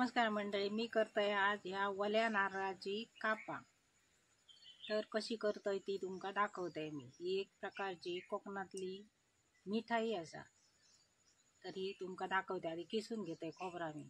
नमस्कार मंडळी, मी करतोय आज ह्या वल्या नारळाची कापा। तर कशी करतोय ती तुमका दाखवतोय मी। ही एक प्रकारची कोकणातली मिठाई असा, तर ही तुमका दाखवते। आधी किसून घेतोय खोबरा मी।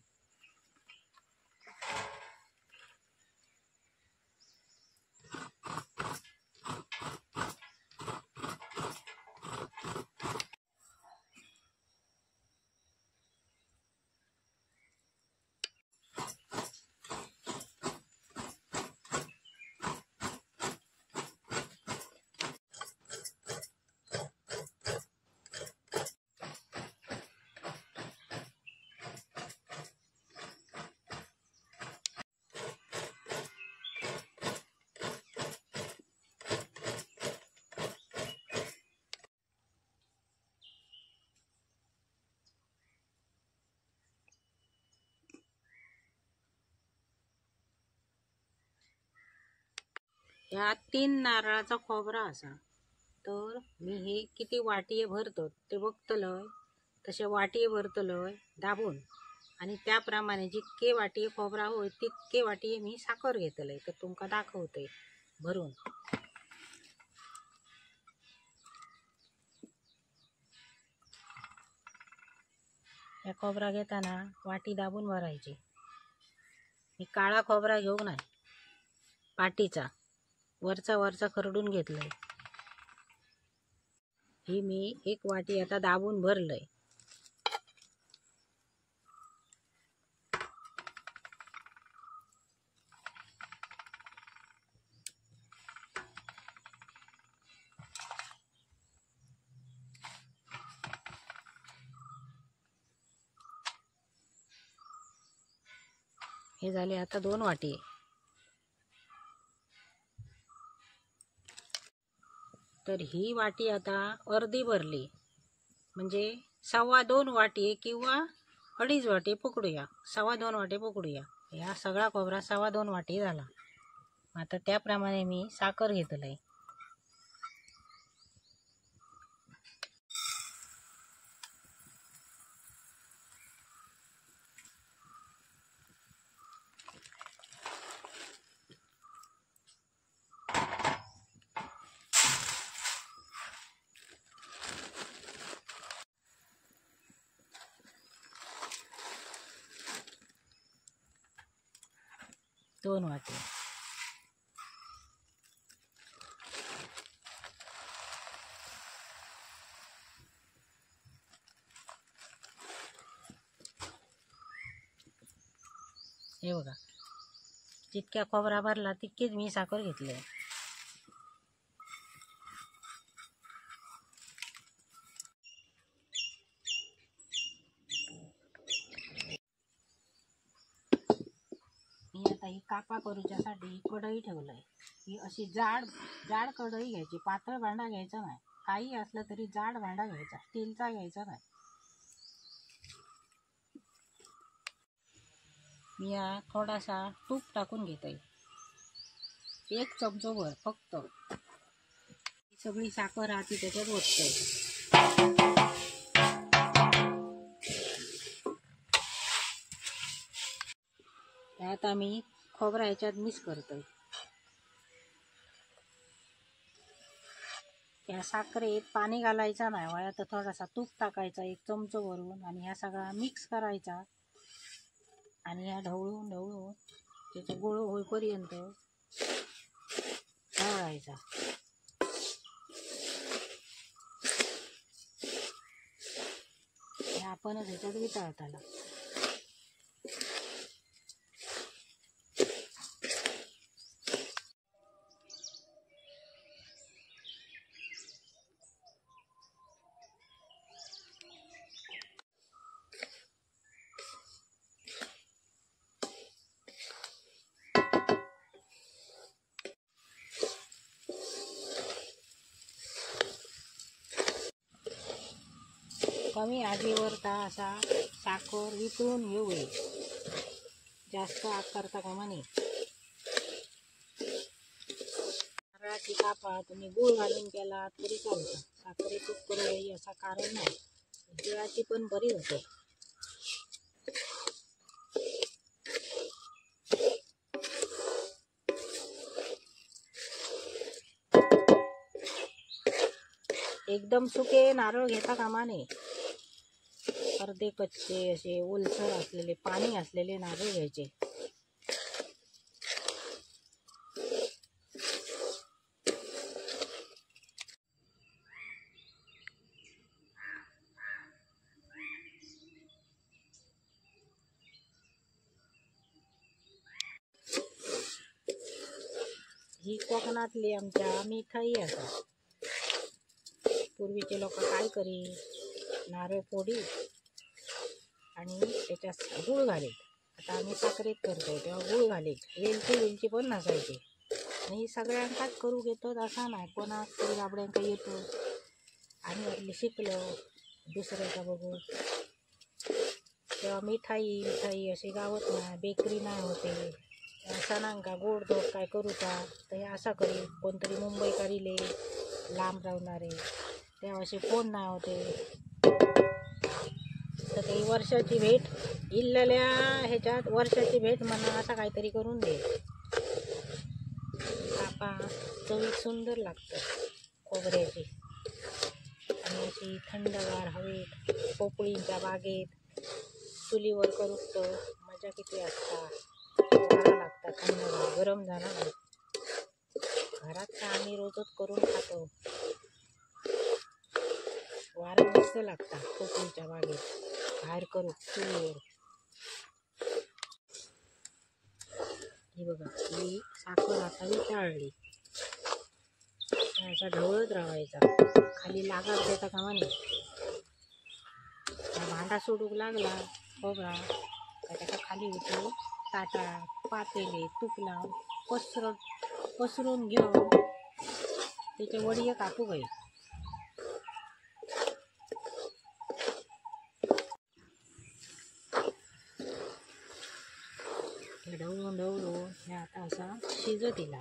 ह्या 3 नारळाचा खोबरा असा, तर मी हे किती वाटिये भरतो ते बघतलय, तसे वाटिये भरतलय दाबून, आणि त्याप्रमाणे जितके वाटिये खोबरा होय तितके वाटिये मी साखर घेतलय। तर तुमका दाखवते भरून। या खोबरा घेताना वाटी दाबून भरायची। मी काळा खोबरा घेऊ नाही, पाटीचा वरचा वरचा खरडून घेतलंय। ही मी एक वाटी आता दाबून भरलंय। हे झाले आता 2 वाटी। तर ही वाटी आता अर्धी भरली, म्हणजे 2.25 वाटी किंवा 2.5 वाटी पकडूया, 2.25 वाटी पकडूया। ह्या सगळा खोबरा 2.25 वाटी झाला। आता त्याप्रमाणे मी साखर घेतलंय। दोन वाटी। हे बघा, जितक्या खोबरा भरला तितकीच मी साखर घेतली। मी आता ही कापा करूच्यासाठी कढई ठेवलंय। ही अशी जाड जाड कढई घ्यायची, पातळ भांडा घ्यायचा नाही। काही असलं तरी जाड भांडा घ्यायचा, स्टीलचा घ्यायचा नाही। मी या थोडासा तूप टाकून घेते, 1 चमचोभर फक्त। सगळी साखर आती त्याच्यात ओतते। आता मी खोबरा ह्याच्यात मिक्स करतोय। त्या साखरेत पाणी घालायचा नाही, वया तर थोडासा तूप टाकायचा 1 चमचो भरून, आणि ह्या सगळा मिक्स करायचा आणि ह्या ढवळून ढवळून त्याचा गोळ होईपर्यंत ढवळायचा। हे आपणच ह्याच्यात वितळताला। कमी आगीवर ता असा साखर वितळून घेऊ, जास्त आग करता कामा नये। नारळाची कापा तुम्ही गूळ घालून केला तरी चालतं, साखरेतच करू असा कारण नाही, गुळाची पण बरी होते। एकदम सुके नारळ घेता कामा नये, अर्धे कच्चे असे ओलसर असलेले पाणी असलेले नारळ घ्यायचे। ही कोकणातली आमच्या मिठाई आसा। पूर्वीचे लोक काय करी, नारळ फोडी आणि त्याच्यात गूळ घालीत। आता आम्ही साखरेत करतो तेव्हा गूळ घालीत, वेलची वेलची पण नसायची। आणि सगळ्यांकाच करू घेतो असा नाही, कोणाक तरी बाबड्यांका येतो आणि आपली शिकलो दुसऱ्याचा बघून। तेव्हा मिठाई मिठाई अशी गावत नाही, बेकरी नाही होते। सणांका गोड धोड काय करूचा तर हे असा करी, कोणतरी मुंबईकारीले लांब रावणारे तेव्हा असे फोन नाही होते। तर काही वर्षाची भेट इल्लेल्या ह्याच्यात वर्षाची भेट म्हणा असा काहीतरी करून दे। कापा चवीत सुंदर लागतं खोबऱ्याची, आणि अशी थंडगार हवेत पोपळींच्या बागेत चुलीवर करूक तर मजा किती असता। वारा लागता थंडगार, गरम झाला ना। घरात का आम्ही रोजच करून खातो, वारा मस्त लागता पोपळीच्या बागेत बाहेर करू चुलीवर। ही बघा ही साखर आता वितळली, असा ढवळत राहायचा, खाली लागत देता कामा नये। भांडा सोडूक लागला खोबरा का त्याका खाली उतरू ताटा पातेले तूप लावून पसरून घेऊन त्याचे वडिये कापू गई। ढवळून ढवळून हे आता असा शिजत येईल,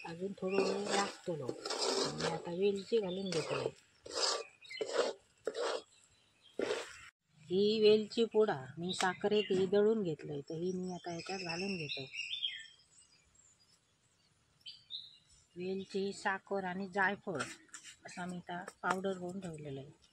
अजून थोडं वेळ लागतो। मी आता वेलची घालून घेतली, ही वेलची पोडा मी साखरेत ही दळून घेतलंय, तर ही मी आता ह्याच्यात घालून घेतो। वेलची साखर आणि जायफळ असा मी आता पावडर करून ठेवलेलं आहे।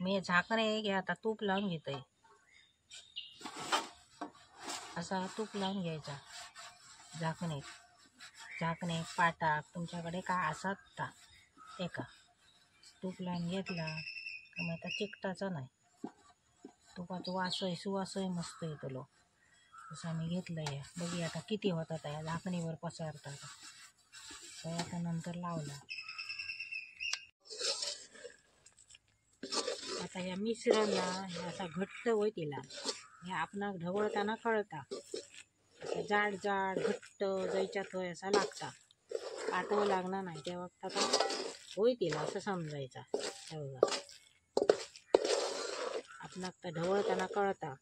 मी झाकणे घ्या आता तूप लावून घेते, असा तूप लावून घ्यायचा झाकणे झाकणे पाटा तुमच्याकडे काय असात ता एका तूप लावून घेतला का मग आता चिकटाचा नाही, तुपाचा वासय सुवासय मस्त येतलो। तसं मी घेतलं या, बघूया आता किती होतात या झाकणीवर पसरतात। आता नंतर लावला। आता ह्या मिश्रणला हे असा घट्ट होईल, हे आपणाक ढवळताना कळता, असं जाड जाड घट्ट जायच्या थंय असा लागता, पातळ लागणार नाही त्या वक्त आता होईल असं समजायचा। हे बघा आपणाक तर ढवळताना कळता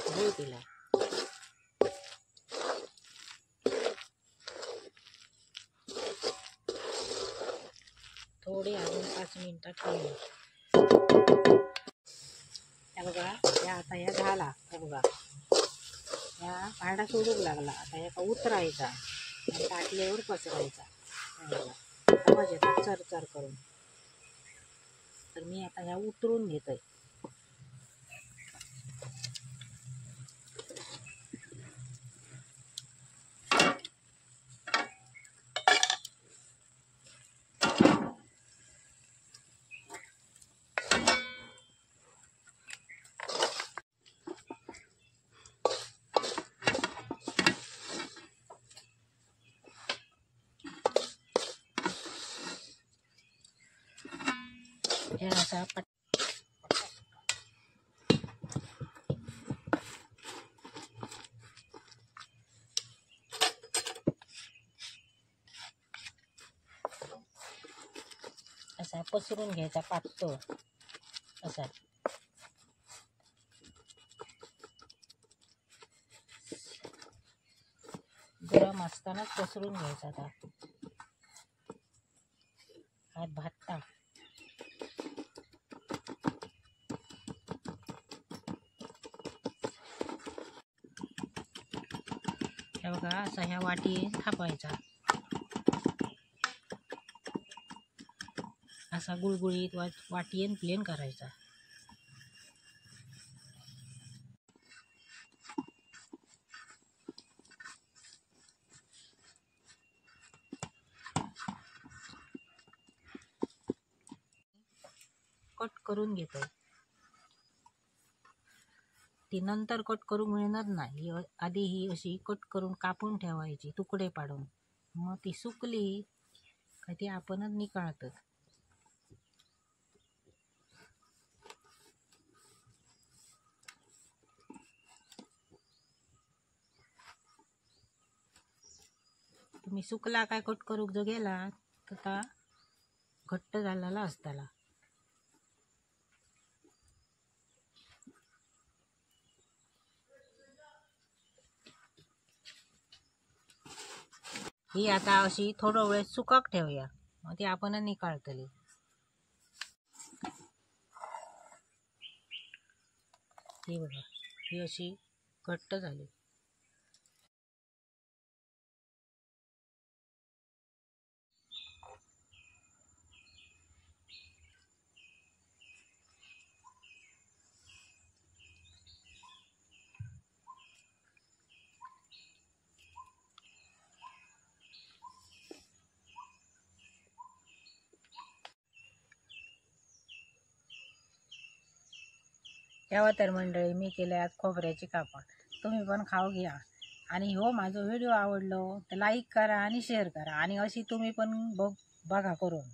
होईल। थोडे अजून 5 मिनिटं ठेवले। ह्या बघा ह्या आता ह्या झाला, हे बघा ह्या भांडा सोडूक लागला। आता ह्या उतरायचा आणि ताटलीवर पसरायचा। हे बघा आवाज येतो चरचर करून। तर मी आता ह्या उतरून घेतोय। असा असा पसरून घ्यायचा पातळ असा। गरम असतानाच पसरून घ्यायचा. आता हात भाजता. हे बघा असा ह्या वाटी थापायचा, असा गुळगुळीत वाटीयेन प्लेन करायचा. कट करून घेतो, ती नंतर कट करून मिळणार नाही. आधी ही अशी कट करून कापून ठेवायची तुकडे पाडून, मग ती सुकली का ती आपणच निकाळतात. तुम्ही सुकला काय कट करूक जर गेला तर ता घट्ट झालेला असताला. ही आता अशी थोडो वेळ सुकाक ठेवूया, मग ती आपण निकाळतली. ही बघा ही अशी घट्ट झाली. तेव्हा तर मंडळी मी केले आज खोबऱ्याची कापा, तुम्ही पण खाऊ घ्या. आणि हो माझा व्हिडिओ आवडलो तर लाईक करा आणि शेअर करा, आणि अशी तुम्ही पण बघा करून.